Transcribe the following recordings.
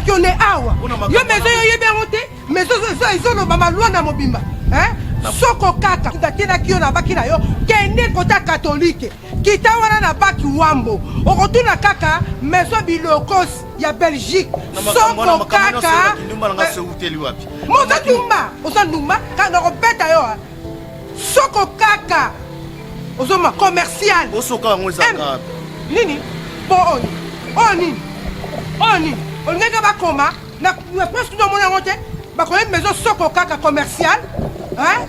Nayebisaki yo nde awa. Yo maison yo oyebi yango te? Maison ezoloba malwanda mobimba. Hein? Soko kaka natelaki yo na baki na yo kende kota katolike kita wana na baki wambo okotuna kaka maison bilokos ya Belgique soko kaka moza ndumba oza ndumba nakobeta yo soko kaka ozoma commercial osoka yango ezaka nini po oyo oyo nini oyo nini olingaki bakoma na presque omona yango te bakomi maison soko kaka commercial hein?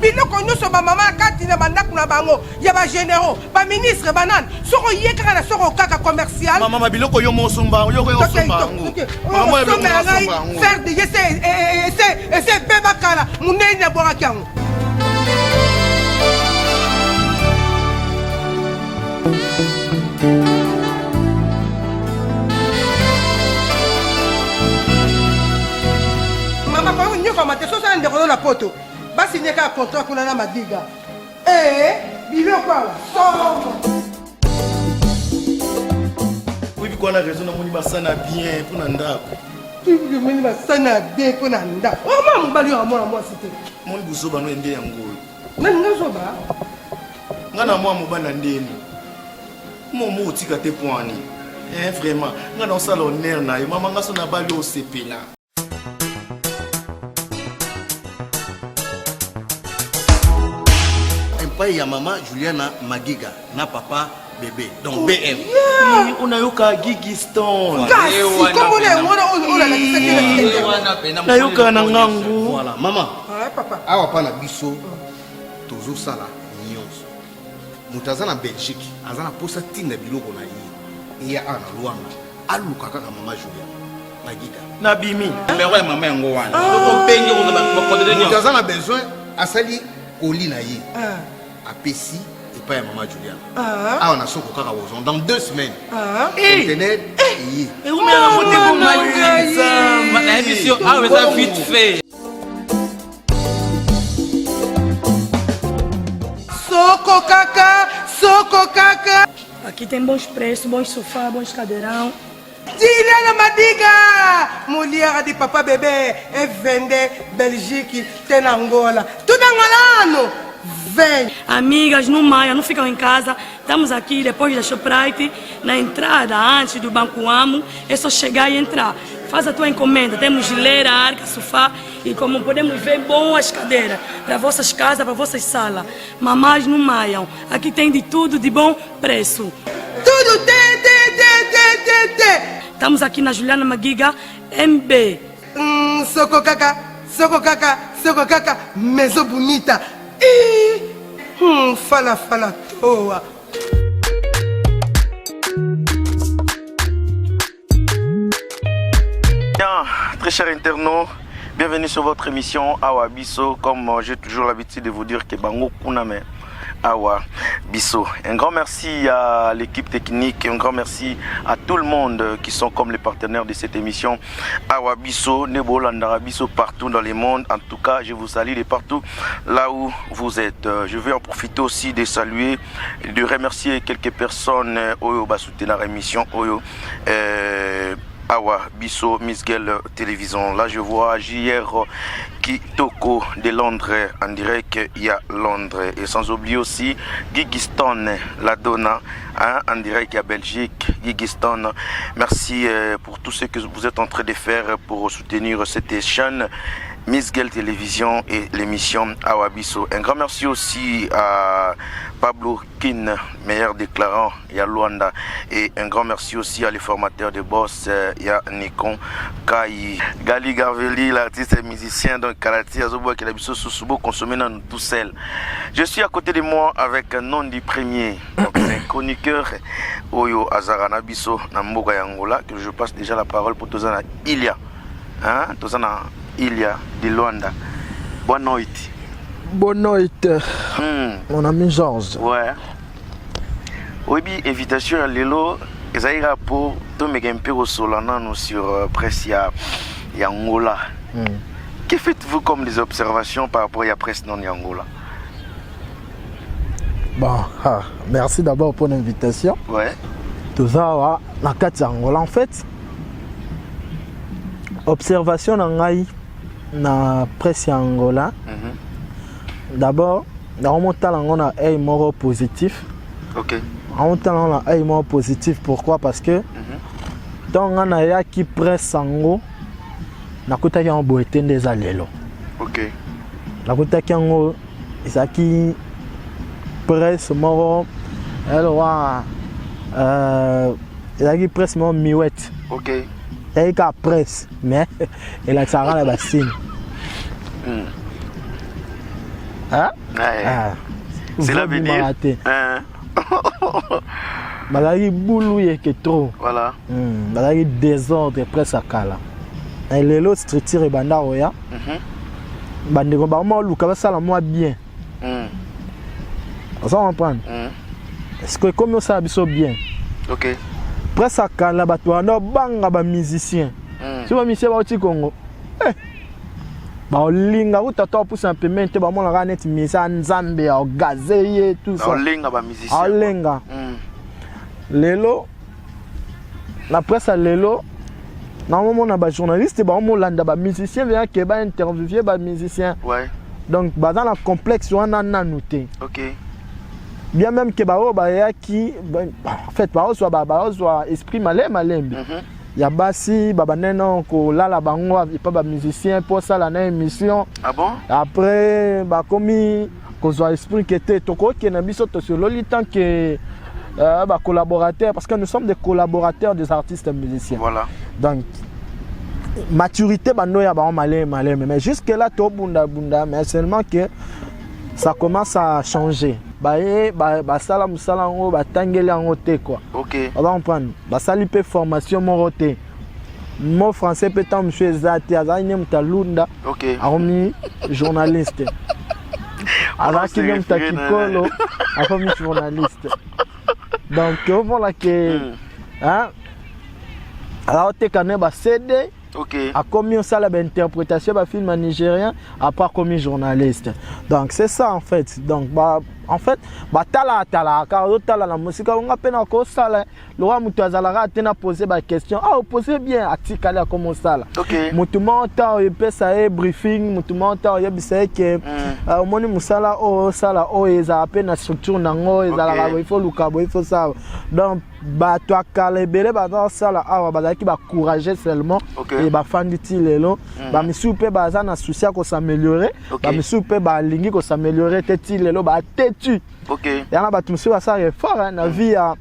biloko nyonso bamama na kati na bandako na bango ya bagénéraux baministre banani soko oye kaka na soko kaka commercial mama biloko yo mosomba yo osomba yango osomba ya ngai fer de ese ese ebeba kala monene nabwakaki yango mama koyo nyokama te sosala ndeko no na poto basigne kaka contrat kuna na madiga ee biloko awa somo oyebi kwana raison namoni basana bien mpo na ndako omoni basana bien mpo na ndako oma mobali oyo amona mwasi te moni buzoba no ende yango oyo nani nga zoba nga na mwa mobali na ndeni momo otika te pwani eh, vraiment nga na osala honneur na yo mama nga so nabali osepela epai ya mama Juliana Magiga na papa bebe donc oh, BM yeah. Onayoka Gigi Stone nayoka na ngangu voilà mama awa pa na biso tozosala nyonso moto aza na belgique aza na mposa ntinda biloko na ye eya awa na luanda aluka kaka mama julia magida nabimi numero ya mama yango wana ah. obengi moto aza na besoin asali koli na ye ah. apesi epai ya mama juliana ah. awa na soko kaka bozon dans deux semaines contener eye eumela motema nayebisi yo awa eza vite fait Soko kaka, soko kaka. Aqui tem bons preços, bons sofá, bons cadeirão. Juliana Madiga, mulher de papa bebê, e vende Belgique, tem Angola. Tudo angolano. Vem. Amigas, no Maia, não ficam em casa. Estamos aqui depois da Shoprite, na entrada, antes do Banco Amo. É só chegar e entrar. Faz a tua encomenda. Temos geleira, arca, sofá e como podemos ver, boas cadeiras para vossas casas, para vossas salas. Mamás não maiam. Aqui tem de tudo de bom preço. Tudo tem, tem, tem, tem, tem, tem. Estamos aqui na Juliana Maguiga, MB. Hum, soco kaka, soco kaka, soco kaka, maison bonita. Ih, hum, fala, fala, toa. Bien, très cher internaute, bienvenue sur votre émission Awa Biso. Comme euh, j'ai toujours l'habitude de vous dire que Bango Kuname Awa Biso. Un grand merci à l'équipe technique, un grand merci à tout le monde qui sont comme les partenaires de cette émission Awa Biso, Nebo Biso partout dans le monde. En tout cas, je vous salue de partout là où vous êtes. Euh, je vais en profiter aussi de saluer et de remercier quelques personnes euh, oyo ba soutenir l'émission oyo euh, Awa Biso Misgel Télévision. Là, je vois JR Kitoko de Londres en direct, il y a Londres. Et sans oublier aussi Gigiston, la Donna, hein, en direct, il y a Belgique. Gigiston, merci euh, pour tout ce que vous êtes en train de faire pour soutenir cette chaîne. Miss Gel Télévision et l'émission Awabiso. Un grand merci aussi à Pablo Kin, meilleur déclarant, ya Luanda. Et un grand merci aussi à les formateurs de boss, euh, ya Nikon Kai. Gali Garveli, l'artiste et musicien, donc Kalati Azobo, qui a Susubo, consommé dans nous tout seul. Je suis à côté de moi avec un nom du premier, donc c'est un chroniqueur, Oyo Azarana Biso, na mboka ya Angola, que je passe déjà la parole pour Tozana Ilia. Hein? Tozana Ilia de Luanda. Bonne nuit. Bonne nuit, mon ami Georges. Ouais. oyebi invitation ya lelo ezali kaka mpo tomeka mpe kosola nano sur euh, presse ya, ya angola mm. que faites-vous comme des observations par rapport ya presse non ya angola bon ah, merci d'abord pour l'invitation ouais. toza awa na kati ya angola en fait. Observation na ngai na presse ya Angola. D'abord, nakomotala yango na œil moko positif. Nakomotala yango na œil moko positif, pourquoi? Parce que ntango ngai nayaki presse yango, nakutaki yango boye te nde eza lelo. Nakutaki yango ezalaki presse moko elokwa, ezalaki presse moko muette. Ezalaki kaka presse, mais elakisaka na basigne. Hein? Ouais. Ah. Cela veut dire Vobimaka te. Hein? Bazalaki bulu yeke trop. Bazalaki désordre, presse ya kala. Na lelo structure ebanda koya. Bandeko bango oluka basala mwa bien. Oza comprendre? Est-ce que ekomi osala biso bien? Presse ya kala, bato banda obanga bamusicien. So bamusicien bauti Congo, eh, baolinga kuta to apusa pembeni te, bamonaka neti misa Nzambe ya ogaze ye, tout ça. Olenga bamusicien. Aolenga. Lelo na presse ya lelo, naomona bajournaliste baomolanda bamusicien, veyake bainterviewe bamusicien. Donc baza na complexe wana nanu te. Bien même ke baoyo bayaki, en fait baozwa esprit malembe malembe. Ya basi babandai nano kolala bango epa bamusicien mpo osala na émission. Ah bon? Après bakomi kozwa esprit ke te, tokokende biso tosololi tant que bacollaborateur, parce que nous sommes des collaborateurs des artistes musiciens. Donc maturité bando ya bango maleme maleme, mais jusque là tobunda bunda, mais seulement que ça commence à changer. Baye basala mosala yango, batangeli yango te quoi. Oza comprendre? Basali mpe formation moko te, mo français mpe ntango mosusu eza te. Azalaki nde moto alunda, akomi journaliste. Azalaki nde moto ya kikolo, akomi journaliste. Donc omona ke hein, aoteka ne ba CD. Akomi osala bainterprétation bafilm ya nigérien, après akomi journaliste. Donc c'est ça en fait. Donc ba, en fait batala atalaka, ozotala na mosika, onga mpe na kosala lokola moto azalaka te na pose baquestion. Ah, opose bien, atikali akomi osala. Motu moko ta oyepesa ye briefing, motu moko ta oyebisa ye ke omoni mosala oyo osala oyo ezala mpe na structure nango, ezalaka boye, ifo luka boye, ifo sala. Donc bato ya kala ebele baza kosala awa, bazalaki bacourage seulement. E bafandi ti lelo. Bamisusu mpe baza na souci ya kos'améliorer. Bamisusu mpe balingi kos'améliorer te, ti lelo batetu. Yana bato mosusu basala effort, hein, na vie ya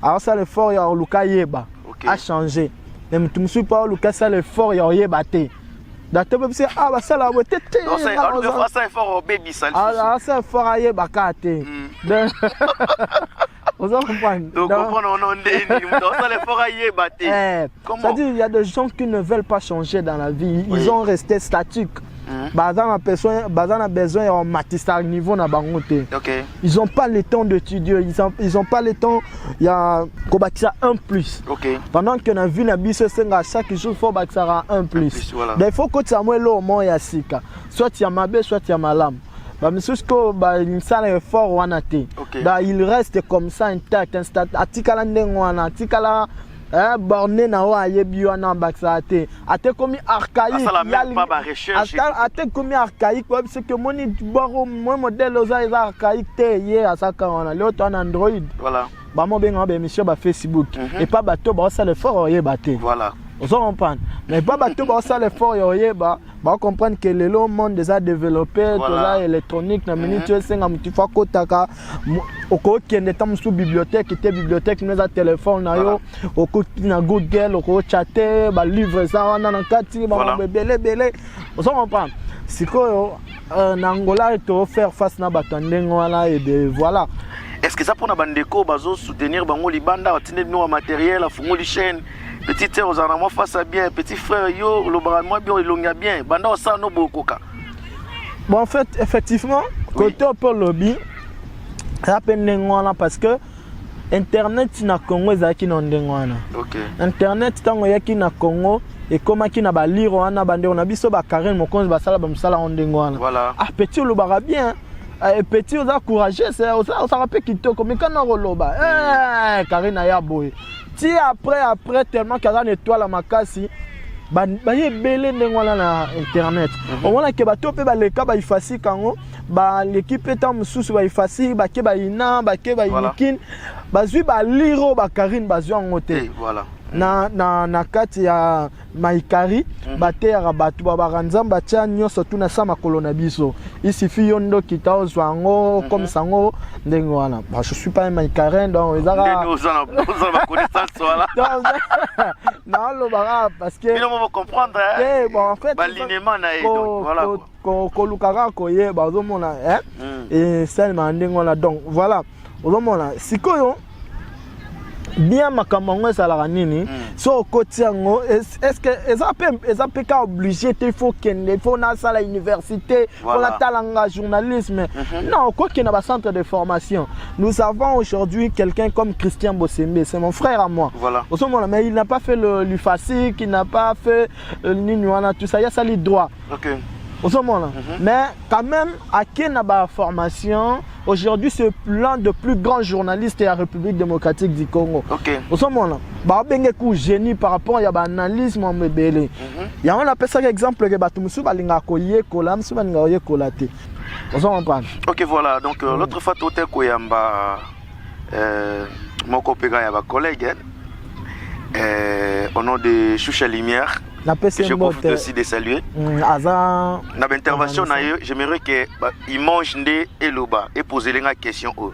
aosala effort ya koluka yeba achanger, mais moto mosusu mpe aoluka asala effort ya oyeba te. Dato mpe biso ah basala boye te te. Donc, c'est asala effort obebisa lisusu. Asala effort ayebaka te. Donc oza comprendre? Donc comprendre ono ndeni moto asala effort ayeba te? Eh, Comment? C'est-à-dire, il y a des gens qui ne veulent pas changer dans la vie. Ils ont resté statiques. Baza na besoin ya matisa niveau na bango te. Ils ont pas le temps d'étudier, ils ont pas le temps ya kobakisa un plus. Pendant que na vie na biso esenga chaque jour faut bakisaka un plus. Plus, voilà. Donc il faut kotisa mwa eloko moko ya sika, soit ya mabe, soit ya malamu. Bamisusu ko basala effort wana te. Donc il reste comme ça intact, atikala ndenge wana, atikala eh, borné na oyo ayebi wana, abakisaka te, ate komi archaïque. Asala même pas ba recherche. Ate komi archaïque, oyebi soki omoni boro moi modèle oza eza archaïque te, ye azaka wana. Leo to na Android. Bamo bengaka baémission ba Facebook. Epa bato baosala effort oyeba te. Ozo comprendre? Mais pa bato baosala effort ya oyeba, bacomprendre que lelo monde eza développé. Toza électronique na minute oyo, esenga motu fo akotaka okokende ta mosusu bibliothèque te, bibliothèque no eza telefone na yo. Okoti na Google, okochatte, balivre eza wana na kati, bamakambo ebele ebele. Ozo comprendre? Sikoyo na Angola tofaire face na bato ya ndenge wana ebe, voilà. Est ce que eza mpona bandeko bazosoutenir bango libanda, batindi bino ba matériel, afungoli chaîne, petite sœur ozala na mwa face ya bien, petit frère yo olobaka mwa bien, elongi ya bien, banda osala no bokoka? Bon, en fait, effectivement, côté mpe olobi eza mpe ndenge wana, parce que internet na Congo ezalaki na ndenge wana. Internet ntango eyaki na Congo, ekomaki na balire wana, bandeko na biso bakarine Mokonzi basala bamosala yango ndenge wana. Ah, petit olobaka bien. Eh, petit oza courageux, ozalaka mpe kitoko, mikana koloba. Eh, Karine aya boye ti après tellement kaza na étoile ya makasi. Baye ebele ndenge wana na internet. Omonake bato mpe baleka baifasika yango, baleki mpe ntango mosusu baifasi, bake baina, bake bainikin, bazwi baliro bakarine, bazwi yango te. Voilà. Na kati ya maikari, bateyaka bato babaka Nzambe atia nyonso tuna sa makolo na biso. Il suffit yo ndoki ta ozwa yango, okomisa yango ndenge wana. Bon, je suis pas un maïkarin, donc ezaka Ndenge oza na ba connaissance wana. Nalobaka parce que Bino mo comprendre, hein? Eh, bon, en fait, ba alignement na ye, donc, voilà, quoi. Koluka kaka koyeba, ozomona, hein? Esalema ndenge wana, donc voilà, ozomona sikoyo bien makambo yango ezalaka nini. So okoti yango, est-ce que eza mpe ka obligé te, il faut kende, il faut nasala université, faut natalanga journalisme? Non, okokende ba centre de formation. Nous avons aujourd'hui quelqu'un comme Christian Bosembe, c'est mon frère à moi. Ozomona, mais il n'a pas fait l'UFASIC, il n'a pas fait nini wana, tout ça, il y a sali droit. Ozomona. Mais quand même, ake na ba formation, aujourd'hui c'est l'un des plus grands journalistes de la République démocratique du Congo. Ozomona, ba benge ku génie par rapport ya ba analyse mo mebele. Ya on appelle ça exemple que bato musu balinga koyekola, musu balinga koyekola te. Ozo comprendre? Ok, voilà. Donc, l'autre fois tote koyamba moko pega ya ba collègue, hein? Au nom de Choucha Lumière. Napesi Je mbote. profite aussi de saluer. Aza Na ba intervention na yo, j'aimerais que ba, il mange nde eloba et poser la question oyo.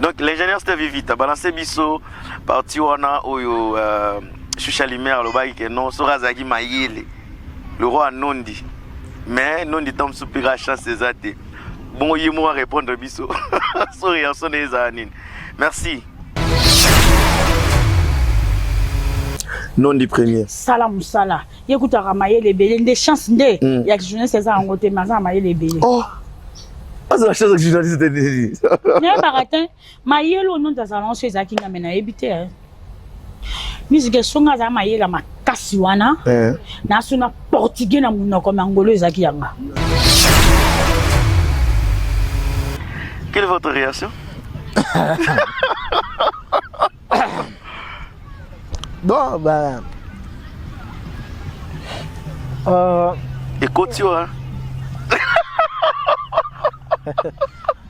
Donc l'ingénieur Steve Vita balancé biso parti wana oyo Choucha Lumière alobaki que non, soki azalaki mayele le roi Nondi, mais Nondi tam soupira chance eza te. Bon, ye moko répondre biso. So réaction na ezala nini? Merci. Nondi premier. Sala musala. Ye kutaka mayele ebele nde chance nde ya journaliste eza yango te, mais aza na mayele ebele. Oh. Aza na chance ya journaliste nini? Nayebaka te, mayele oyo Nondi azala nango so ezalaki nga, mais nayebi te, hein. Musique esonga azala mayele ya makasi wana. Nasuna portugais na monoko, mais angolo ezalaki yanga. Quelle est votre réaction? Bon, ben. Écoute, tu vois.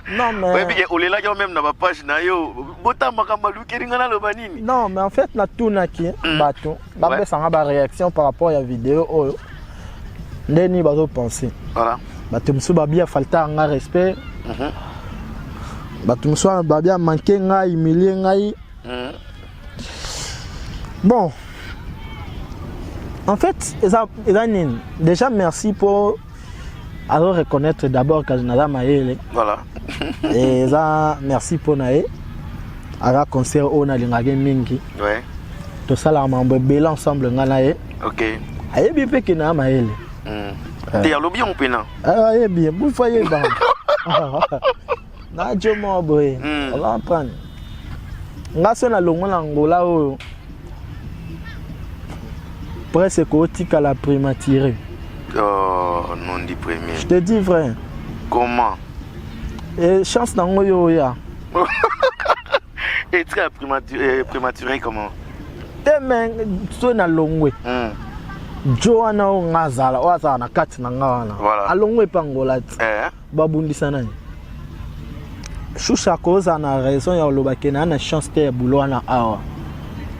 Non, mais. Ouais, mais olela yo même dans ma page na yo. Bota makambo lukeri nga na loba nini? Non, mais en fait na tunaki bato, ba pesanga ba réaction par rapport ya vidéo oyo. Ndeni bazo penser. Bato mosusu babia falta nga respect. Bato mosusu babia manquer nga, humilier ngai. Bon. En fait, eza nini? Déjà merci pour alors reconnaître d'abord que naza mayele. Et eza merci pour na ye. Ara concert oyo nalingaki mingi. Tosalaka mambo ebele ensemble nga na ye. Ayebi mpe ke na mayele. Te alobi yango mpe na. Ayebi, bufa yeba. Na jo moko boye. Oza comprendre. Nga so nalongwa na Angola oyo presque kotikala prématuré. Oh, Nondi premier. Je te dis vrai. Comment? Et chance nango yo ya. Et très prématuré comment? Te mais so na longwe. Jo wana o ngazala, o azala na kati na nga wana. Alongwe pa Angola ti. Babundisa nani? Shusha koza na raison ya oloba ke na na chance te ya boulot wana awa.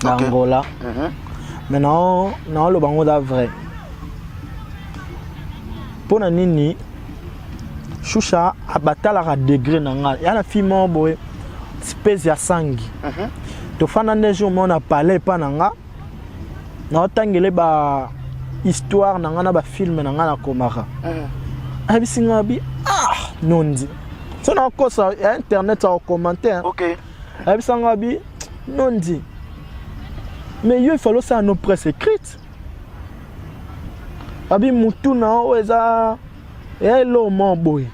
Na Angola. Mais na oloba ngo da vrai. Pona nini Shusha abatalaka degré na nga. Ya na fille moko boye espèce ya sangi. Tofanda nde jour moko na palais pa na nga. Na otangele ba histoire na nga na ba film na nga na komaka. Ayebisi nga bi ah Nondi. So na kosa ya internet a commenter. Ayebisi nga bi Nondi. Mais yo il fallait ça nos presse écrite. Abi mutu na oyo eza elo mo boye.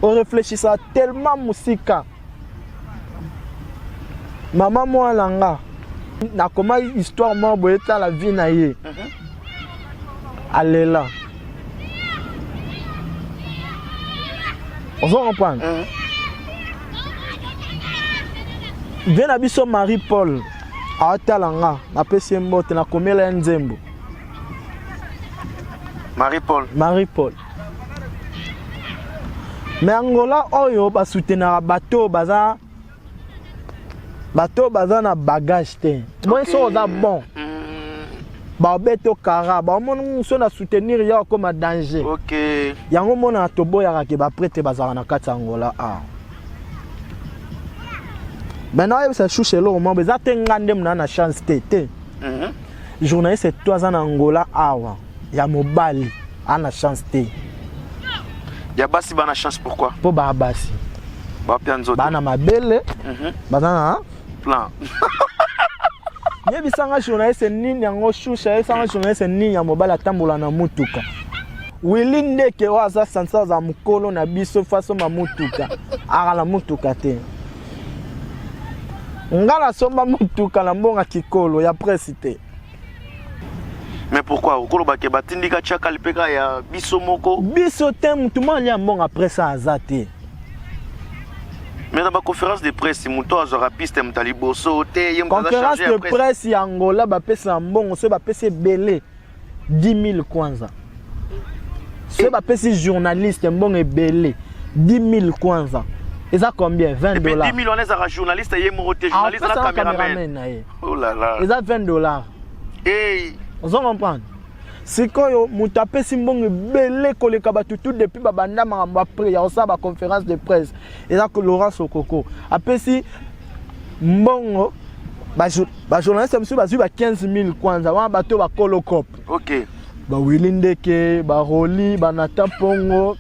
On réfléchissa tellement musika. Maman mwana nga nakoma histoire moko boye tala vie na ye. Alela. Ozo comprendre? Vie na biso Marie Paul atala nga napesi ye mbote nakomela ye nzembo. Marie Paul. Marie Paul. Mais Angola oyo ba soutenaka bato baza bato baza na bagage te. Moi so oza bon. Baobeto kara, baomoni so na soutenir ya okoma danger. Okay. Yango mona toboyaka ke ba prêtre bazalaka na kati ya Angola ah. Maintenant oyebisa shusha eloko moko eza te nga nde mona na chance te te. Journaliste to aza na Angola awa ya mobali ana chance te. Ya basi bana chance pourquoi? Po ba basi. Ba pia nzoto. Bana mabele. Baza na plan. Yebisanga journaliste nini yango shusha, yebisanga journaliste nini ya mobali atambola na mutuka. Willy Ndeke oyo aza sansa aza mokolo na biso faso ma mutuka aka na mutuka te. Nga nasomba mutuka na mbonga kikolo ya presse te. Mais pourquoi okoloba ke batindika tiaka lipeka ya biso moko? Biso te mutu moko alia mbonga presse aza te. Mais dans ba conférence de presse moto azwaka piste moto ya liboso te ye moto aza Conférence chargé ya de presse. presse ya Angola bapesa mbongo soki bapesi ebele 10 000 kwanza. Soki bapesi journaliste mbongo ebele 10 000 kwanza. Eza combien? 20 Et puis dollars. 10 000 wana ezalaka journaliste ye moko te, journaliste na Ah, opesa cameraman. cameraman na ye. Oh là là. Eza 20 dollars. Hey. Ozo comprendre? Sikoyo moto apesi mbongo ebele koleka bato tout depuis babanda makambo après ya kosala ba conférence de presse eza Laurent Sokoko apesi mbongo ba journaliste mosusu bazwi ba 15 000 kwanza wana bato bakolo cop. Ok. Ba Willy Ndeke, ba Roli, ba Nathan Pongo,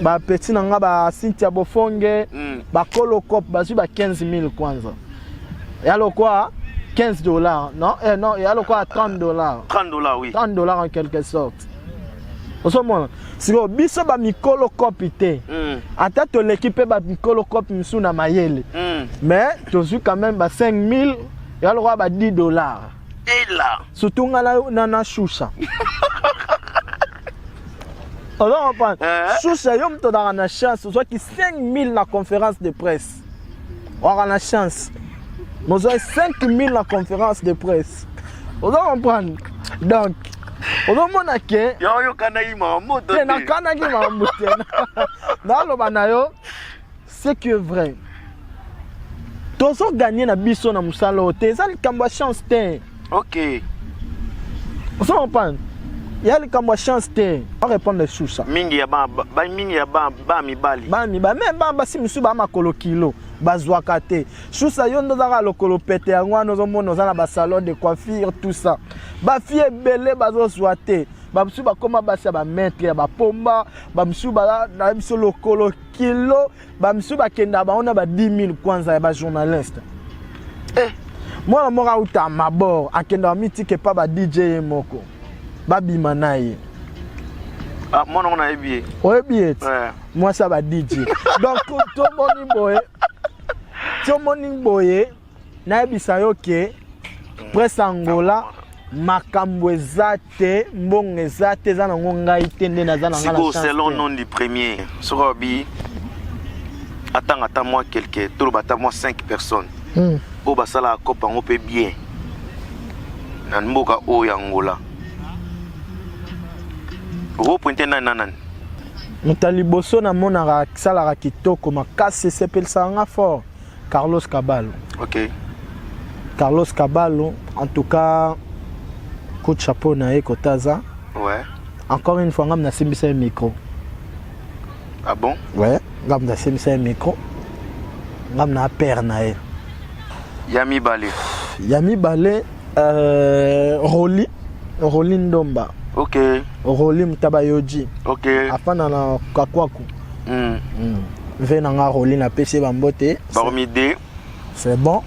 ba petit na nga ba Cynthia Bofonge, ba kolo cop bazwi ba 15 000 kwanza. Ya lokwa 15 dollars, non? Eh, non, ya lokwa 30 dollars. 30 dollars, oui. 30 dollars en quelque sorte. Ozomona? Sikoyo biso ba mikolo cop te. Ata toleki pe ba mikolo cop misusu na mayele. Mais tozwi quand même ba 5 000, ya lokwa ba 10 dollars. Et là. Surtout nga na Shusha. Ozo comprendre? Shusha yo moto ozalaka na chance, ozwaki 5 000 na conférence de presse. Ozalaka na chance. Mozwaki 5 000 na conférence de presse. Ozo comprendre? Donc, ozomona ke Yo yokanaki makambo to te te? nakanaki makambo te. Naloba na yo ce qui est vrai. Tozo gagner na biso na mosala oyo te, eza likambo ya chance te. Ok. Ozo comprendre? Ya likambo ya chance te. On répondre sous ça. Mingi ya ba, ba mingi ya ba, ba mibali. Ba mibali, mais ba basi mosusu ba makolo kilo bazwaka te. Susa yo nde ozaka lokolo pete yango wana ozomona oza na ba salon de coiffure tout ça. Ba fille ebele bazozwa te. Ba mosusu bakoma basi ya ba maître ya ba pomba, ba mosusu baza na biso lokolo kilo, ba mosusu bakenda bango na ba 10 000 kwanza ya ba journaliste. Eh. Mwana moko auta mabor akenda mitike pa ba DJ ye moko. Babima na ye. Ah, mwana ngo nayebi ye. Oyebi ye ti? Ouais. Mwasi ya ba DJ. Donc tomoni boye. Tomoni boye nayebisa yo ke presse Angola makambo eza te, mbongo eza te, eza nango ngai te nde naza na nga na Sikoyo chance selon te. nom du premier, soki obi atanga ata mwa quelque, toloba ata mwa 5 personnes. Oyo basalaka cope yango mpe bien na mboka oyo ya Angola. Okopointe nani na nani? Moto ya liboso namonaka asalaka kitoko makasi esepelisaka nga fort, Carlos Caballo. Ok. Carlos Caballo, en tout cas, coup de chapeau na ye kotaza. Ouais. Encore une fois, ngam nasimbisa ye micro. Ah bon? Ouais, ngam nasimbisa ye micro. Ngam na père na ye. Ya mibale. Ya mibale, Roli, Roli Ndomba. Ok. Roli Mutabayoji. Ok. Afana na Kakwaku. Ve na nga Roli na pesi ba mbote. Baromi D. C'est bon.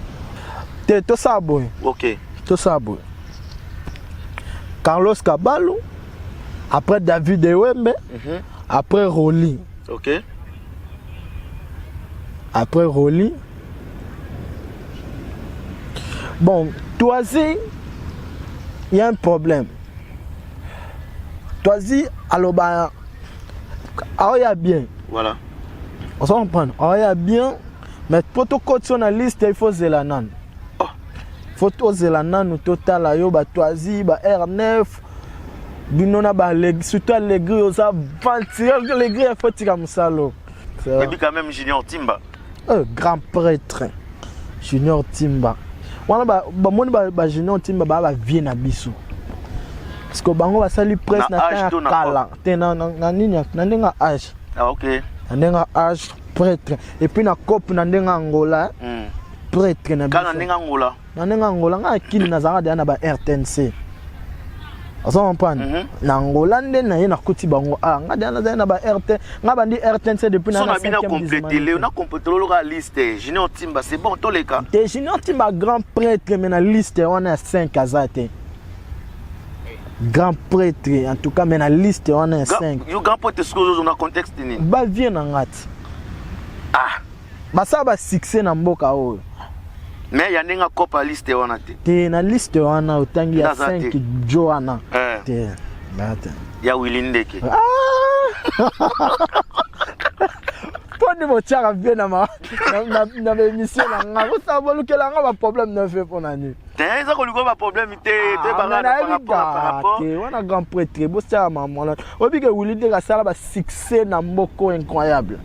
Te to sa boye. Ok. To sa boye. Carlos Caballo, après David Ewembe, après Roli. Ok. Après Roli. Bon, Toisi, il y a un problème. Toisi, alors bah, ah, il y a bien. Voilà. On s'en comprend. Ah, il y a bien, mais pour tout côté sur la liste, il faut Zelanan. Oh. Faut Zelanan ou total, yo, bah, Toisi, bah, R9. Bino na ba surtout Allegri oza aventure Allegri il faut tika mosalo. Oyebi quand même Junior Timba. Grand prêtre Junior Timba. Wana ba bamoni ba, ba Junior Timba ba ba vie na biso. Parce que bango basali presse na temps ya kala te na na nini na ndenge âge. Ah OK. Na ndenge âge prêtre et puis na cope na ndenge Angola. Prêtre na biso. Kala ndenge Angola. Na ndenge Angola nga kini nazalaka deja na ba RTNC. Ozo comprendre? Na Angola nde na ye nakuti bango ah nga deja nazali na ba RT nga bandi RTNC depuis na na bina compléter le na compléter le la liste Junior Timba c'est bon toleka. Te Junior Timba grand prêtre mais na liste wana ya 5 aza te. Grand prêtre en tout cas mais na liste wana ya 5. Yo grand prêtre sikoyo na contexte nini? Ba vie na ngati. Ah basala ba succès na mboka oyo. Mais ya ndenge akopa liste wana te. Te na liste wana otangi ya 5 jo wana. Eh. Te. Na te. Ya Willy Ndeke. Ah! mpo nde botiaka vie na na baémission na nga kosala bolukela nga baproblème na vie mpo na nini te eza koluka baproblème te te wana grand prêtre bosala mamwana oyebi ke Willy Ndeke asala basuccès na mboko incroyable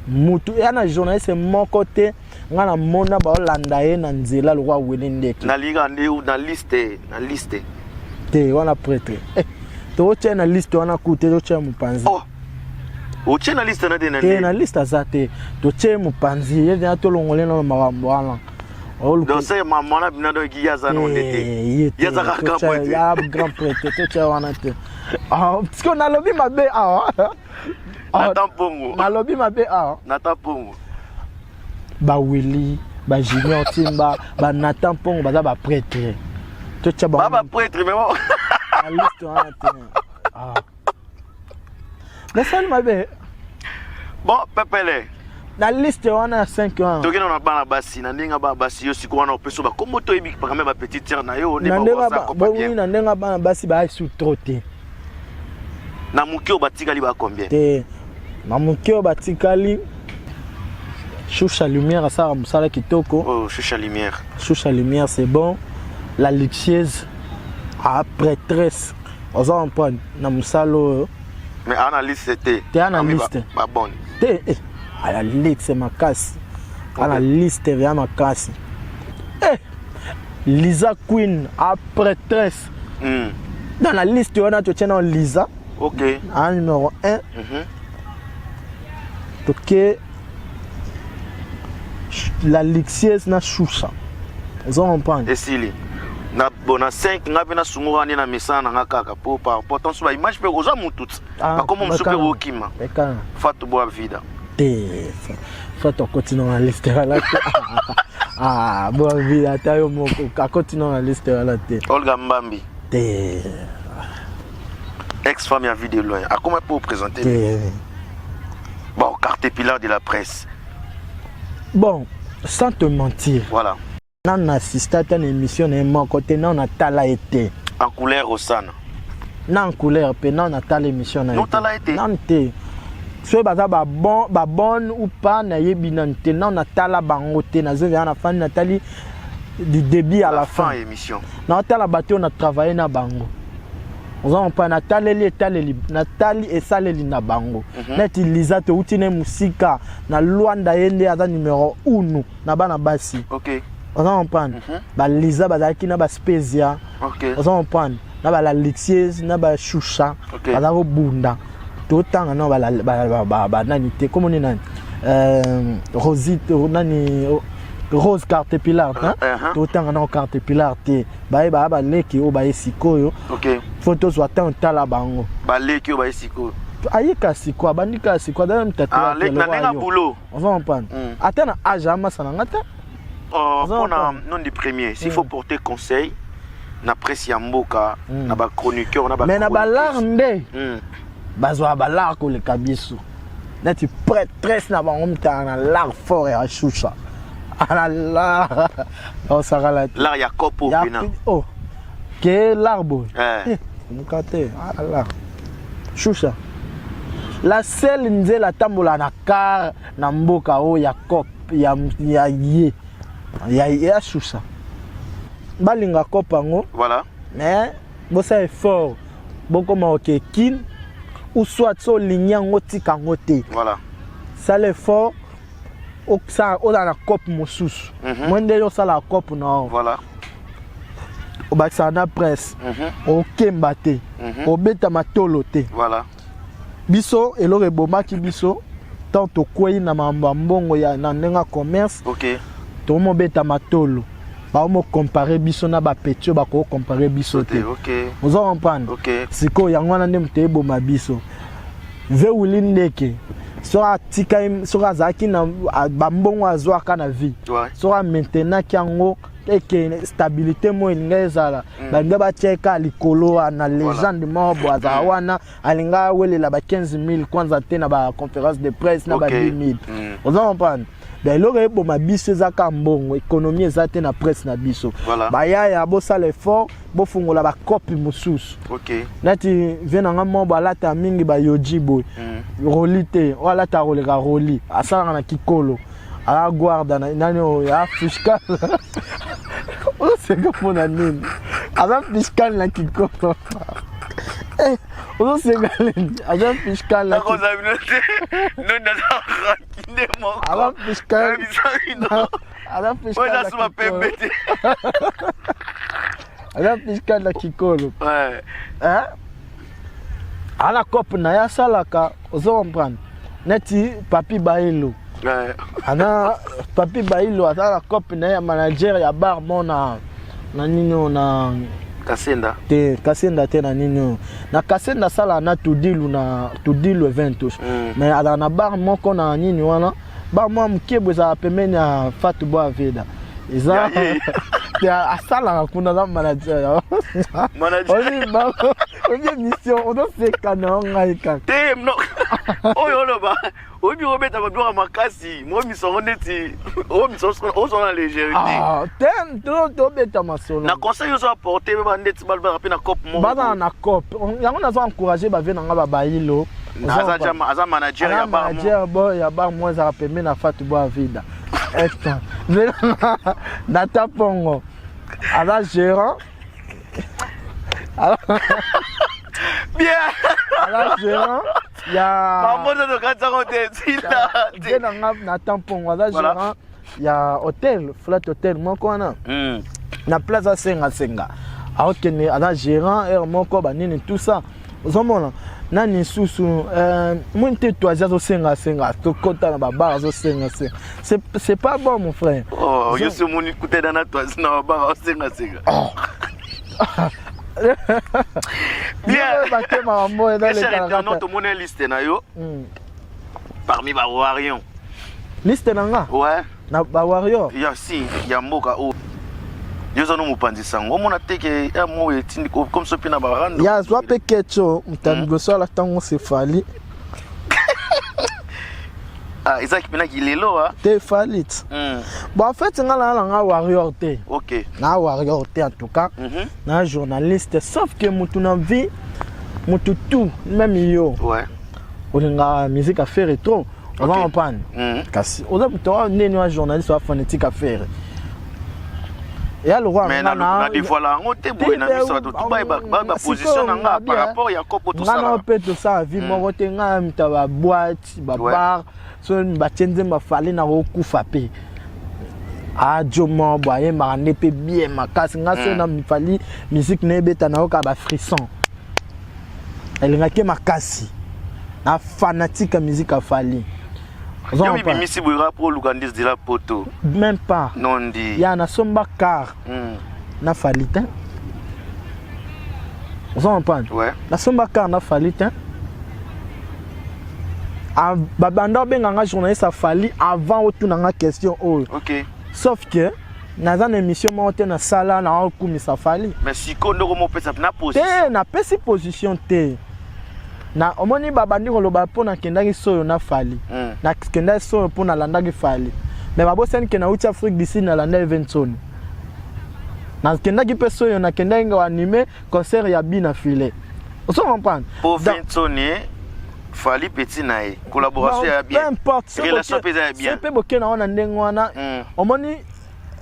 mutu eya na journaliste moko te nga namona baolanda ye na nzela lokwa Willy Ndeke nalinga nde na liste na liste te wana prêtre eh, tokotia na liste wana ku te totia mopanzi oh. otie na liste na te na te na liste aza te totie mopanzi ye vient tolongole na makambo wana donc c'est maman na bino donc ye aza na nde te ye aza kaka grand prêtre ya grand prêtre totia wana te ah, parce que nalobi mabe awa Nathan Pongo nalobi mabe awa Nathan Pongo ba Willy ba Junior Timba ba Nathan Pongo baza ba prêtre totia bango ba prêtre mais bon na liste wana te ah nasali mabe bon pepele na liste wana ya 5 wana tokende na bana basi na ndenge bana basi yo sikoyo wana opesa bakombo toyebi quand même bapetite sœur na yo nde na ndenge bana basi baya su trop te na moke oyo batikali ba combien te na moke oyo batikali Choucha Lumière asala mosala kitoko. Oh, Choucha Lumière. Choucha Lumière, c'est bon. La luxueuse a prêtresse. Oza comprendre na mosala oyo. Mais ana liste te. Te ana liste. Ba bonne. Te eh, ala liste makasi. Ana liste ya makasi. Eh, Lisa Queen a prêtresse. Dans la liste wana totie na Lisa. OK. En numéro 1. Toke la luxueuse na Choucha. Ozo comprendre? Esili. Na bon na 5 nga pe na sungoka nde na mesana na nga kaka po par rapport tanso ba image pe oza mutu bakoma mosusu pe okima. Fatou Boa Vida. Te Fatou akoti na liste wana te. Ah, Boa Vida ata yo moko akoti na liste wana te. Olga Mbambi. Te. Ex-femme ya vie de loin. Akoma pour présenter. Te. Bon, carte pilar de la presse. Bon, sans te mentir. Voilà. Nanu na assista ata na émission na ye moko te, nanu natala ye te. En couleur Osana. Na en couleur pe nanu natala émission na ye. Notala ye te. Nanu te. Soki baza ba bon ba bonne ou pas nayebi nanu te, nanu natala bango te, nazo na fandi natali du début à la, la fin. fin émission. Natala bato oyo na travailler na bango. Oza comprendre nataleli etaleli natali esaleli na bango. Neti Liza touti ne musika na Luanda ye nde aza numéro 1 na bana basi. OK. Oza comprendre? Ba Liza bazalaki na ba Spezia. OK. Oza comprendre? Na ba la Luxieuse na ba Shusha. Okay. Baza kobunda. Totanga na ba ba ba, ba nani te comment ni nani? Rosite nani Rose carte pilar hein? Totanga na carte pilar te. Baye ba ba leki oyo baye sikoyo. OK. Faut tozwa temps tala bango. Ba leki oyo baye sikoyo. Ayeka sikoyo abandi kaka sikoyo azali mutatu. Ah, leki na ndenge boulot. Oza comprendre? Ata na âge amasa na nga te. Mpona non du premier, s'il faut porter conseil na presse ya mboka, na ba chroniqueur, na ba Mais na balar nde bazwa balar koleka biso. Neti prêtresse na bango mutala na l'art fort ya Shusha. Ana l'art osakala te. L'art ya kopo pena. Oh. Ke l'art boy. Eh. Mukate, ah l'art. Shusha. La seule nzela tambola na car na mboka oyo ya cop ya ya ye ya ya Shusha. Balinga cop yango. Voilà. Mais bosa effort. Bokoma oke kin ou soit so olingi yango tika yango te. Voilà. Sala effort ozala na cope mosusu. Moi nde yo osalaka cope na yo. Voilà. Obakisaka na presse. Okemba te. Obeta matolo te. Voilà. Biso eloko ebomaki biso tant tokwei na makambo ya mbongo ya na ndenge ya commerce. Ok. Tomobeta matolo. Baomocompare biso na bapeti oyo bakokompare biso te. Ok. Oza comprendre? Ok. Sikoyo yango wana nde moto eboma biso. Ve Wili Ndeke soki atikali, soki azalaki na bambongo azwaka na vie, soki amaintenaki yango eke stabilité mo elinga ezala, balinga batia ye kaka likolo wana, légende moko bo azala wana, alinga awelela ba 15 000 kwanza te na ba conférence de presse na ba 10 000. Oza comprendre? Donc eloko eboma biso eza kaka mbongo, économie eza te na presse na biso. Bayaya bosala effort, bofungola bakopi mosusu. Neti vie na nga moko bo alata mingi bayoji boye, roli te, oyo alata koleka roli, asalaka na kikolo, ala guarda na nani oyo ya fiscal. Ozoseka mpona nini? Aza fiscal na kikolo. Ozoseka nini? Aza fiscal na Nakozala bino te. No, naza rancune moko. Aza fiscal. Nayebisa bino. Aza fiscal Oyo eza na suma kikolo. pembe te. Aza fiscal na kikolo. Ouais. Hein? Ala cope na ye asalaka, ozo comprendre? Neti Papi Baelo. Ana Papi Bailo aza na cope na ye ya manager ya bar mo na nini oyo na Kasenda. Te, Kasenda te, na nini oyo na Kasenda asalaka na Tudilu, na Tudilu Eventos. Mais azala na bar moko na nini wana, bar moko moke boye ezalaka pembeni ya Fatu Boa Veda eza. Ya ye. Te, asalaka kuna, aza manager. Manager. Oyebi émission ozoseka na yo ngai kaka. Te, no. Oyo oloba, oyebi obeta babiloko ya makasi, mo misongo neti oyo misongo ozwa na légèreté. Ah, te, tobeta masolo. Na conseil ozo apporter ba ndeti balobaka mpe na cope moko. Bazala na cope yango, nazo encourage bavie na nga babayilo. Aza aza manager ya bar mo. Manager bo ya bar mo ezalaka pembeni na Fatu Boa Vida. Extra Nata Pongo aza gérant. Bien. Aza gérant ya Mamoto tokatisako te tina. Vie na nga Natan Pongo aza gérant ya hotel Flat Hotel moko wana na place asengasenga, aokende, aza gérant heure moko banini, tout ça. Ozomona nani lisusu moni te, toisi azosengasenga, tokota na babar, azosengasenga, c'est pas bon, mon frère. Oh, yo si omoni kutena na toisi na babar aosengasenga. Bien. Batema mambo. Cher internaute, tomoni liste na yo parmi ba warrior. Liste na nga? Ouais. Na ba warrior? Ya si ya mboka oyo yo oza no mopanzi sango, omona te ke ya mo etindi comme so mpe na barando. Ya azwa mpe kecho moto ya liboso ala ntango sefali. Ah, ezalaki mpenaki lelo a. Te, Fally ti. Bon, en fait nga na nga warrior te. Na warrior te, en tout cas. Na journaliste, sauf que mutu na vie, mutu tout, même yo olingaka musique affaire trop, oza comprendre? Kasi oza moto wa ndeni wa journaliste wa fanatique affaire ya lokwa. Mais na dévoile yango te boye na miso bato tu ba position na nga par rapport ya kopo. Nga na tosala. Mpe tosala vie moko te. Nga moto ya baboite, babar, so batie nzembo afali na kokufa mpe adio moko bo ayembaka nde mpe bien makasi. Nga so na mifali musique na ebeta, nayoka bafrisson, elingaki makasi na fanatique ya musique afali. Yo mibimisi boye kaka mpo oluka ndisi de la poto? Même pas. Nondi. Ya nasomba car na Fally te, oza comprendre? Ouais. Nasomba car na Fally te. Babanda obenga nga journaliste afali avant otuna nga question oyo. Sauf que naza na émission moko te nasala na okumisa Fally. Mais sikoyo ndoko mopesa na position. Te, napesi position te. Na omoni babandi koloba mpo nakendaki soyo na Fally. Nakendaki soyo mpo nalandaki Fally, mais babosani ke nauti Afrique du Sud, nalanda Evenson. Nakendaki mpe soyo, nakendaki koanime concert ya Bina Filet, ozo comprendre? Po Vinsoni, Fally petit na ye, collaboration ya Peu bien. importe. Relation mpe eza ya bien. Mpe boke na wana ndenge wana, omoni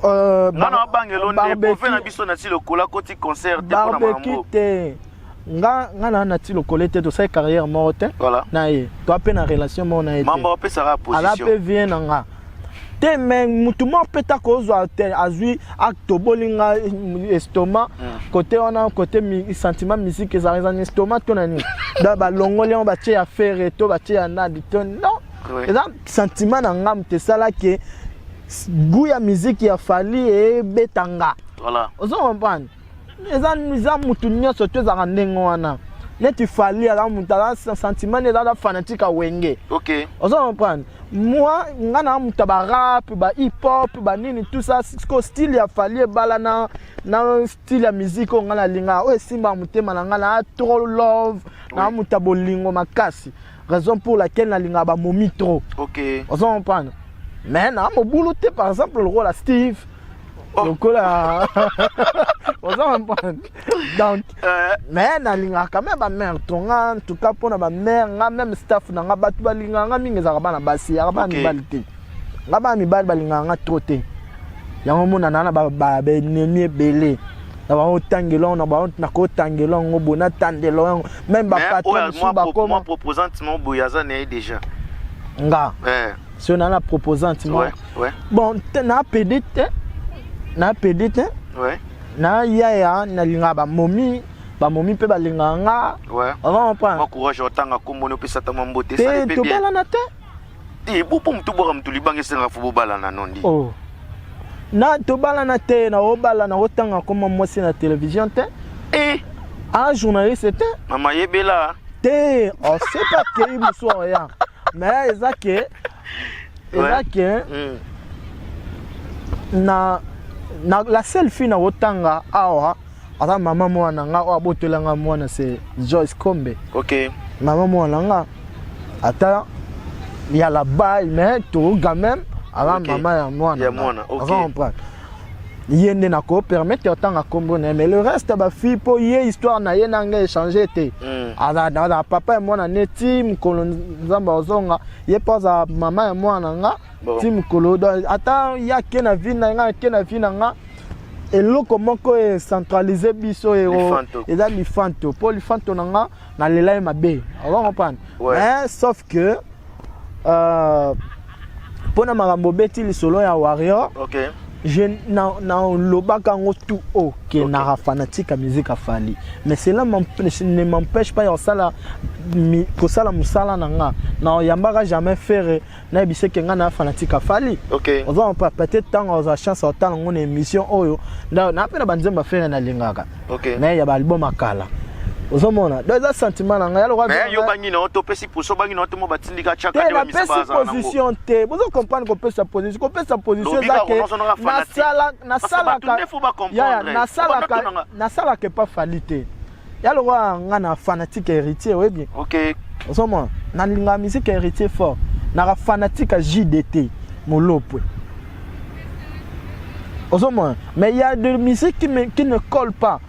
Nga na babangelo nde pove na biso na ti lokola koti concert te mpona barbecue makambo. Te. Nga nga na na ti lokole te, tosali carrière moko te. Voilà. Na ye toa mpe na relation moko na ye te. Mamba opesaka Aza position. mpe vie na nga te, mais mutu moko mpe ta kozwa te, azwi atoboli nga estomac côté wana, côté sentiment musique ezalaka, eza na estomac to na nini. Donc balongoli yango, batie ya Ferre to batie ya nadi to non. Eza sentiment na nga moto esalaki goût ya musique ya Fally ebeta nga. Ozo comprendre? Eza mutu nyonso to ezalaka ndenge wana. Neti Fally aza mutu aza sentiment nde eza fanatique ya Wenge. Ozo comprendre? Moi, nga na mutu ya barap, ba hip hop, banini, tout ça. Siko style ya Fally ebala na style ya musique oyo nga nalingaka, oyo esimbaka motema na nga. Na trop love na mutu ya bolingo makasi, raison pour laquelle nalingaka bamomi trop. Ozo comprendre? Mais na mobulu te, par exemple lokola Steve. Lokola, ozo comprendre? Donc mais nalingaka quand même bamare to nga. En tout cas mpona bamare nga, même staff na nga, bato balingaka nga mingi ezalaka bana basi, yaka bana mibali te. Nga bana mibali balingaka nga trop te. Yango mona na baennemi ebele na bango, otangela yango na bango, nakotangela yango boye, natandela yango même bapatron mosusu bakoma. Mwa proposante mo boye aza na ye déjà? Nga so na proposante mo? Ouais. Bon, te na pede te, na pede te. Na yaya nalingaka bamomi, bamomi mpe balingaka nga. Oza comprendre? Mwa courage, otanga kombo opesa ata mwa mbote. Te. Esali mpe bien. Tobalana te. Te, bo mpo motu bwaka motu libanga, esengaka fo bobalana nondi. Oh. Na tobalana te, na obala na otanga koma mwasi na télévision te. A journaliste te. Mama yebela. Te, on sait pas ke mosu oya, mais eza ke na la seule fille na kotanga awa aza mama mwana nga oyo abotelanga mwana, c'est Joyce Kombe. Mama mwana nga, ata ya la baille, mais to quand même aza mama ya mwana. Ya mwana, ok. Aza comprendre, ye nde nakopermettre otanga nkombo na ye, mais le reste bafille, mpo ye histoire na ye na ngai échange te. Aza papa ya mwana neti mokolo Nzambe azonga ye, mpo aza mama ya mwana nga. Ti mokolo, donc ata ye ake na vie na nga, ake na vie na nga, eloko moko ecentralize biso Lifanto. Eza lifanto, mpo lifanto na nga nalela ye mabe, oza comprendre? Mais sauf que mpona makambo obeti lisolo ya Warrior, je na lobaka yango tout haut ke naka fanatique ya musique ya Fally, mais cela ne m'empêche pas ya kosala kosala mosala na nga. Na oyambaka jamais Ferre nayebisa ke nga na fanatique ya Fally. Oza comprendre? Peut-être ntango ozwa chance otala yango na émission oyo, na mpe na banzembo ya Ferre nalingaka, mais ya baalbum akala, ozomona? Donc eza sentiment na ngai ya lokwa. Mais yo bangi na topesi poso, bangi na to mo batindika te. Tchaka nde bamisi Napesi bazala nango. Position te, bozo comprendre? Kopesa position, kopesa position eza Lobika ke konozonaka fanatique. nasala Parce que bato nasalaka nde faut bacomprendre. Yaya, nasalaka Obanda nasalaka epa Fally te. Ya lokwa nga na fanatique Héritier, oyebi? Ozomona, nalingaka musique ya Héritier fort, naka fanatique ya JDT Molopwe, ozomona? Mais il y a de musique qui ne colle pas.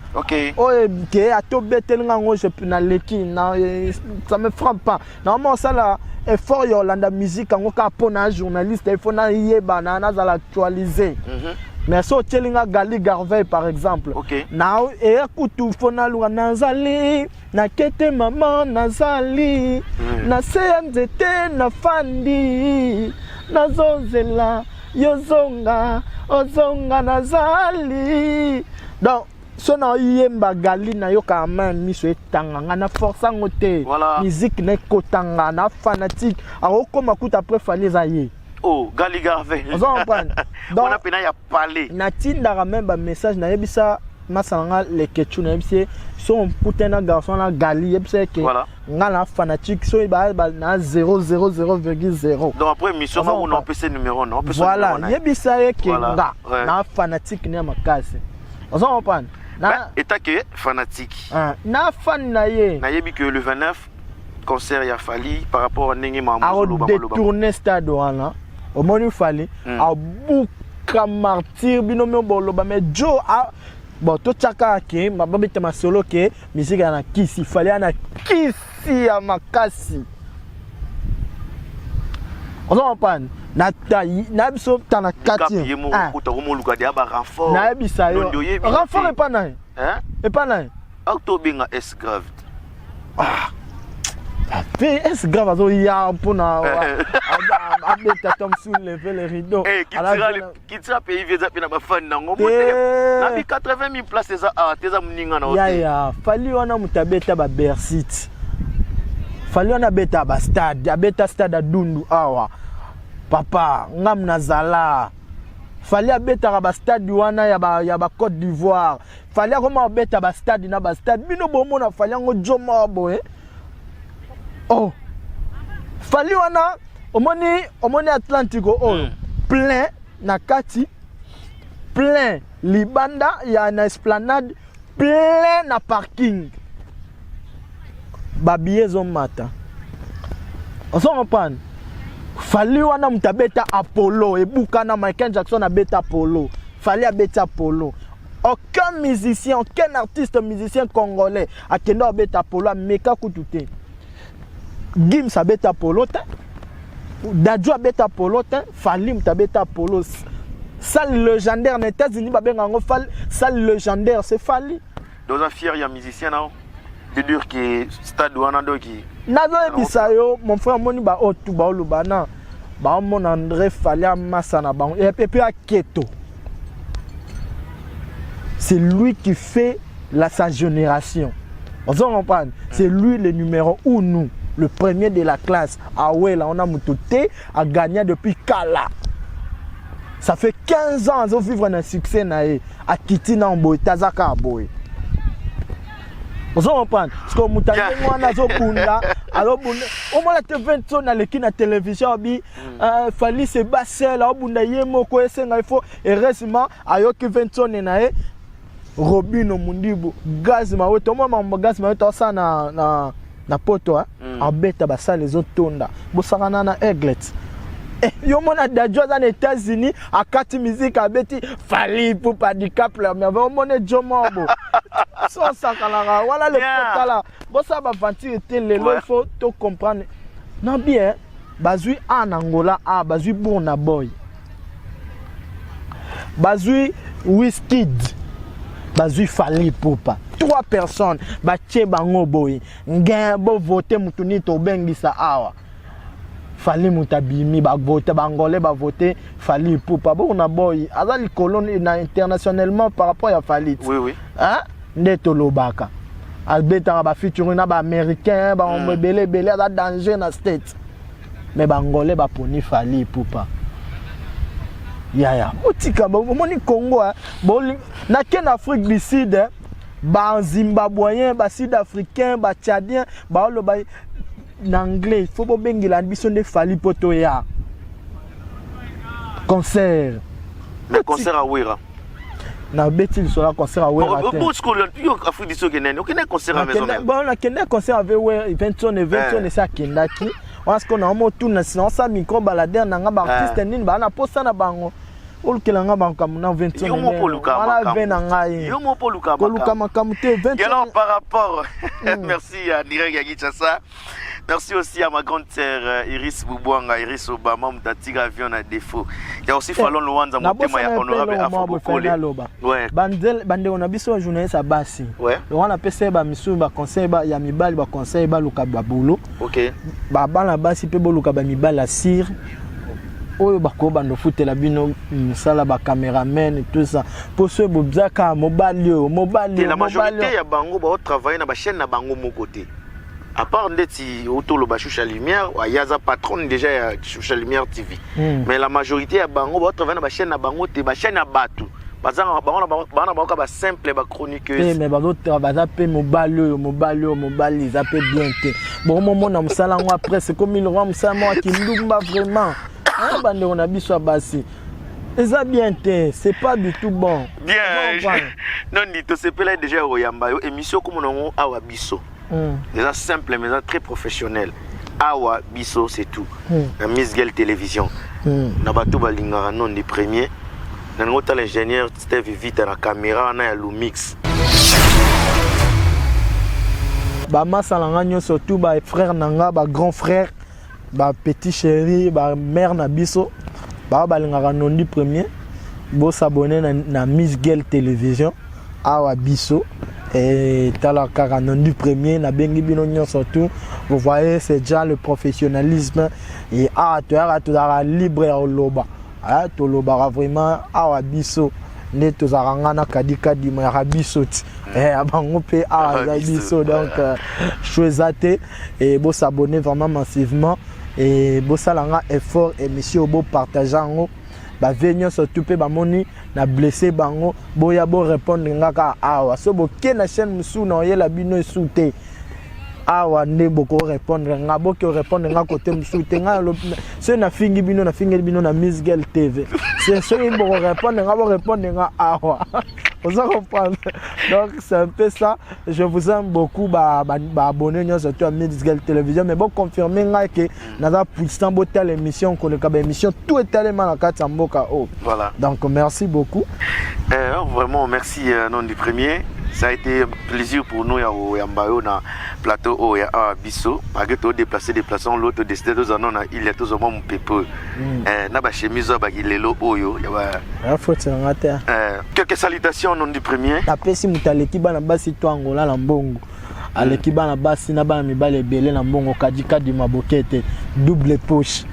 Oyo ke ata obeteli nga yango, naleki na ça me frappe pas. Naoma osala effort ya olanda musique yango kaka mpo na journaliste, il faut nayeba na nazala actualisé. Mais so otieli nga Gali Garvey par exemple, na eya kutu fo naluka nazali nakete mama, nazali na se ya nzete, nafandi, nazozela yozonga, ozonga, nazali. Donc so naoyemba Gali, nayokaka ma miso etanga nga, na force yango te. Musique na ekotanga na fanatique akokoma kuta après Fally eza ye. Oh, Gali Garvey. Ozo comprendre? Donc wana pena ya palais. Natindaka même bamessage, nayebisa masala nga Lekechu, nayebisi ye so okutani na garçon na Gali, yebisa ye ke nga na fanatique so na 000,0. Donc après émission nga kuna opesa numéro na opesa. Voilà, yebisa ye ke nga na fanatique ne ya makasi, ozo comprendre? Na etake fanatique. Na fan na ye. Nayebi que le 29 concert ya Fally, par rapport à ndenge akodétourne stade wana, omoni Fally abuka Martyr, bino mi boloba, mais jo bon, totiaka ke babeta masolo ke musique ya na kisi, Fally ya na kisi ya makasi, ozo comprendre? Na biso ta na kati. Nayebisa yo, renfort epa na ye, epa na ye. Auto benga S grave. Ah. Pe S grave azoya mpona abeta tom soulever le rideau. Eh, kitira pays eza mpe na bafani nango nabi 80 000 place eza awa te eza moninga na yaya fali wana moto abeta ba bercite fali wana abeta ba stade abeta stade adundu awa papa ngam nazala fali abetaka ba stade wana ya ba, ya ba Côte d'Ivoire Fally akoma kobeta ba stade na ba stade bino bomona Fally yango jo moko boye oh Fally wana omoni omoni Atlantico oyo plein na kati plein libanda ya na esplanade plein na parking ba billets ezomata ozo comprendre Fally wana moto abeta Apollo ebukana Michael Jackson abeta Apollo Fally abeti Apollo aucun musicien aucun artiste musicien congolais akenda abeta Apollo ameka kutu te Gims abeta Apollo te Dadju abeta Apollo te Fally moto abeta Apollo salle légendaire na États-Unis babenga yango salle légendaire c'est Fally Donc oza fier ya musicien nao de dire que stade wana doki. Nazoyebisa yo mon frère omoni ba oyo tu baoloba na baomona André Fally amasa na bango et puis aketo c'est lui qui fait la sa génération ozo comprendre c'est lui le numéro uno le premier de la classe awela ona moto te a gagné depuis kala ça fait 15 ans azo vivre na succès na ye akiti na boye te aza kaka boye ozo comprendre parce que moto ndenge wana azobunda azobunda omona te 20 aleki na télévision abi Fally se bat seul aobunda ye moko esenga il faut heureusement ayoki 20 na ye Robino Mundibu gaz maweto omona makambo gaz maweto asala na, na, na poto abeta basala ezotonda bosakana na aiglet eh, yo mona Dadju aza na États-Unis akati musique abeti Fally Ipupa Dicap la Merveille omona jo mobo so osakalaka wana le potala bosala baventure te lelo il faut to comprendre na bien bazwi a na Angola a bazwi Burna Boy bazwi Wizkid bazwi Fally Ipupa trois personnes batie bango boye ngen bovote mutu nini tobengisa awa Fally moto abimi bavote baangolais bavote Fally Ipupa Burna Boy aza likolo na internationalement par rapport ya Fally oui, oui. Hein? Nde tolobaka abetaka bafeaturing na baaméricain bango ebele ebele aza danger na state mais baangolais baponi Fally Ipupa yaya otika omoni Congo nake na Afrique du Sud bazimbabwéen basud africain batchadien baoloba na anglais faut bobengela biso nde Fally mpo toya concert. Mais concert à Wera Nabeti lisolo ya concert ya Wera te. Afrique du Sud okendeni okende concert ya Maison Mère. Bon, nakende concert ave Wera 21 21 esi akendaki wana sikoyo naomotuna naosala micro baladeur na nga baartiste nini baa na posa na bango olukela nga makambo na 21 wana ve na ngai koluka makambo te. Alors par rapport merci à Direct ya Kinshasa. Merci aussi à ma grande sœur Iris Boubouanga, Iris Obama, Mutatiga avion à défaut. Il y a aussi Fallon Luanza, Motema ya honorable Afro Bokole. Ouais. Bandeko na biso journaliste ya basi. Wana apesa bamisusu baconseil ya mibali, baconseil baluka babulo. Babana basi mpe boluka bamibali ya sire oyo bakobanda ofutela bino mosala bacameraman tout ça mpo so bozaka mobali oyo mobali. La majorité ya bango baotravaille na bachaîne na bango moko te, à part ndeti otoloba Shusha Lumière, ayaza patronne déjà ya Shusha Lumière TV. Mais la majorité ya bango baotravaille na bachaîne na bango te, bachaîne ya bato baza bango na bango ka basimple bachroniqueuse. Mais baza mpe mobali oyo mobali oyo mobali eza mpe bien te. Bomomona mosala yango après c'est comme il roi mosala moko ya kindumba vraiment. Bandeko na biso ya basi eza bien te, c'est pas du tout bon. Bien, nondi tosepela déjà koyamba yo émission komona yango awa biso. Eza simple mais eza très professionnel. Awa biso, c'est tout. Na Miss Girl Télévision. Na bato balingaka nondi premier nalingi otala ingénieur Steve Vita na caméra wana ya Lumix. Bamasa na nga nyonso tout, bafrère na nga, bagrand frère, bapetit chéri, bamère na biso baa balingaka nondi premier, bosabone na, na Miss Girl Télévision awa biso. Et tala kaka non du premier nabengi bino nyonso tout. Vous voyez, c'est déjà le professionnalisme. Et ah, toyaka, tozalaka libre ya koloba. Ah, tolobaka vraiment awa biso nde tozalaka, nga na kadi kadima yaka biso ti eh, bango mpe awa eza biso. Donc show eza te. Et bosabonner vraiment massivement et bosala nga effort, émission bopartage yango, bavie nyonso tu mpe bamoni na blessé bango, boya borépondre nga kaka awa. So boke na chaîne mosusu na oyela bino esu te. Awa nde bokorépondre nga, boke orépondre nga kote mosusu te. Nga soki nafingi bino, nafingeli bino na Miss Girl TV. Soki bokorépondre nga, borépondre nga awa. Oza comprendre? Donc c'est un peu ça. Je vous aime beaucoup, baabonné nyonso to ya Miss Girl Télévision. Mais boconfirme ngai ke naza puissant. Botala émission koleka baémission tout etalema na kati ya mboka oyo. Voilà. Donc merci beaucoup. Vraiment merci, nom du premier. Ça a été un plaisir pour nous ya koyamba yo na plateau oyo ya Awa Biso, malgré todéplace déplaçant l'autre, décidé tozala na ile, tozwa mwa mopepe oyo na bachemise oyo baki lelo oyo ya ba Faute na nga te. Quelques salutations, nom du premier. Napesi moto aleki bana basi to Angola na mbongo, aleki bana basi na bana mibali ebele na mbongo, kadi kadi maboke te, double poche,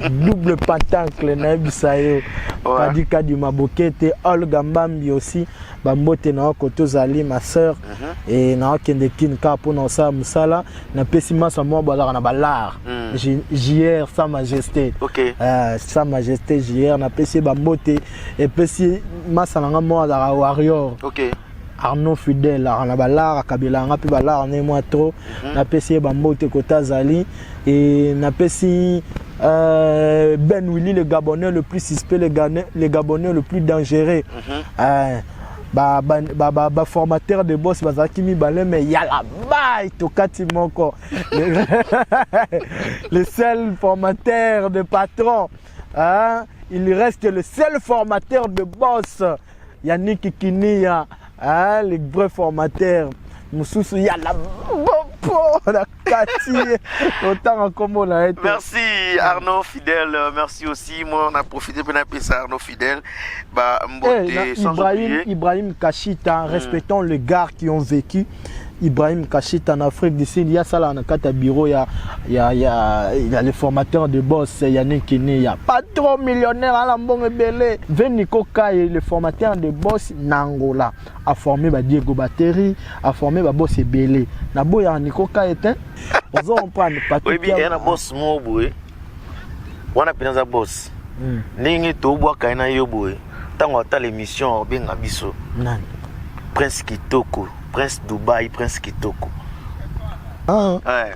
double pentacle, nayebisa yo. Kadi kadi maboke te. Olga Mbambi aussi, bambote na yo kote ozali, ma sœur. E naokende kini kaka mpona kosala mosala. Napesi masa moko bazalaka na balar, JR Sa Majesté. Sa Majesté JR, napesi ye bambote. Epesi masa na nga moko azalaka warrior, Arnaud Fidèle, aka na balar, akabelaka nga mpe balar ne mwa trop. Napesi ye bambote kota azali. E napesi Ben Willy, le Gabonais le plus suspect, le Gabonais le plus dangereux. Baformateur de boss bazalaki mibale, mais yala bai tokati moko, le seul formateur de patron, hein? Il reste le seul formateur de boss, Yannick Kinia, hein? Le vrai formateur mosusu yala bopo na kati otanga nkombo na ye te. Merci Arnaud Fidèle, merci aussi. Moi, on a profité pour appeler ça Arnaud Fidèle. Bah, Eh, Mbote, sans Ibrahim, oublier. Ibrahim Kashita, respectons les gars qui ont vécu. Ibrahim Kashita en Afrique du Sud, il y a ça là, dans le bureau, il y a les formateurs de boss, Yannick Kini, il y a pas trop millionnaire à la mbongo ebele. Veniko Kai, le formateur de boss n'Angola, a formé ba Diego Bateri, a formé ba boss ebele. Na boya Nico Kai était, on va comprendre. Oui, bien, il y a un boss mo boye. Wana penza boss. Ndenge tobwaka ye na yo boye, ntango atala émission obenga biso. Nani? Prince Kitoko, Prince Dubai, Prince Kitoko. Ah. Ouais.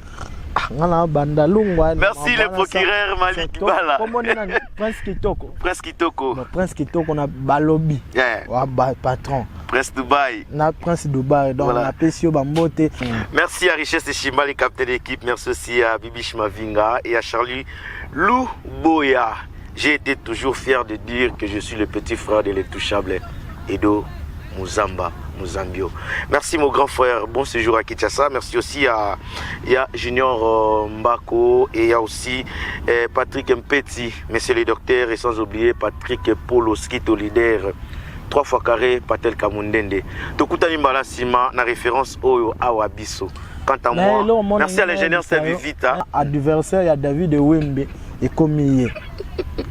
Nga na banda lungwa. Merci le procureur Malik Bala. Kombo nani? Prince Kitoko. Prince Kitoko. Bon, Prince Kitoko na balobi. Wa ba, patron. Prince Dubai. Na Prince Dubai. Donc Voilà. napesi yo bambote. Merci à Richesse Chimbali, capitaine d'équipe. Merci aussi à Bibiche Mavinga et à Charlie Lou Boya. J'ai été toujours fier de dire que je suis le petit frère de l'intouchable Edo Muzamba Muzambio. Merci mon grand frère, bon séjour à Kinshasa. Merci aussi à, il y a Junior Mbako et il y a aussi Patrick Mpeti, monsieur le docteur, et sans oublier Patrick Polo Skito leader. Trois fois carré, Patel Kamundende. Tokutani mbala sima na référence oyo Awa Biso. Quant à Mais moi, là, omoni merci à l'ingénieur nga Servi Vita. Adversaire ya David Wembe ekomi ye.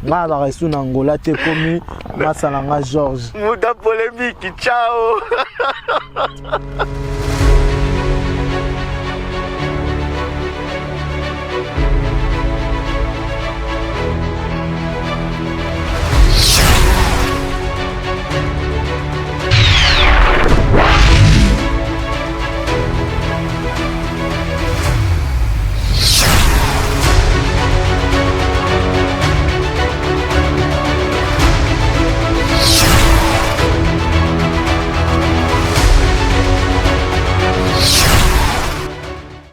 Nga azalaka esu na Angola te, ekomi masala nga Georges. Mouda polémique, ciao.